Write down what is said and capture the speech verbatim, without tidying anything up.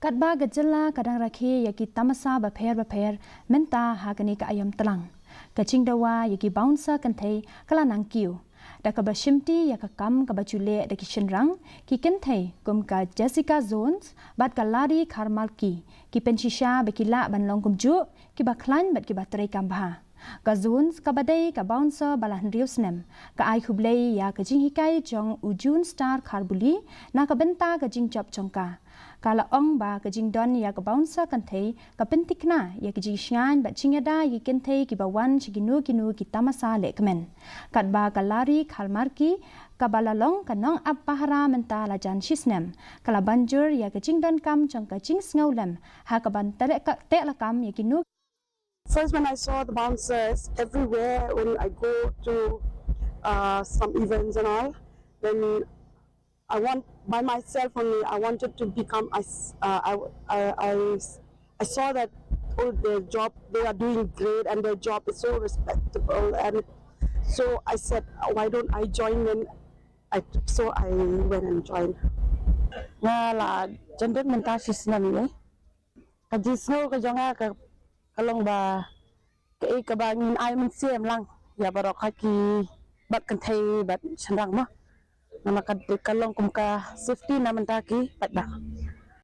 Katba ka jylla ka dang rakhe ïa ki tamasa bapher bapher mynta ha kane ka aïom tlang, ka jingdawa ïa ki bouncer kynthei ka la nang kiew. Da kaba shimti ïa ka kam kaba ju leh da ki shynrang, ki kynthei kum ka Jessica Jones bad ka Larry Karmalki ki pynshisha ba ki lah ban long kumjuh kiba khlaiñ bad kiba treikam bha. Ka Jones, kaba dei ka bouncer ba la hynriew snem, ka ai khublei ïa ka jinghikai jong u June Star Kharbuli na ka bynta ka jingjop jong ka. Ka la ong ba ka jingdon ïa ka bouncer kynthei ka pyntikna ïa ka jingshngaiñ bad jingïada ïa ki kynthei kiba wan sha kino kino ki tamasa lehkmen. Katba ka Larry Karmalki, kaba la long ka nongap pahara mynta la jan shisnem, ka la ban jur ïa ka jingdonkam jong ka jingsngewlem ha kaban teh lakam ïa kino. First, when I saw the bouncers everywhere, when I go to uh, some events and all, then I want by myself only. I wanted to become. I s- uh, I, I I I saw that oh, their job, they are doing great, and their job is so respectable. And so I said, why don't I join? Then I so I went and joined. Nga la jendek mynta shi snem ïa ka jingsngew ka jong nga ka ka long ba kaei kaba ngin ai mynsiem lang ïa baroh ha ki bad kynthei bad shynrang mo. Namar ka ka long kum ka safety na mynta ki paidbah.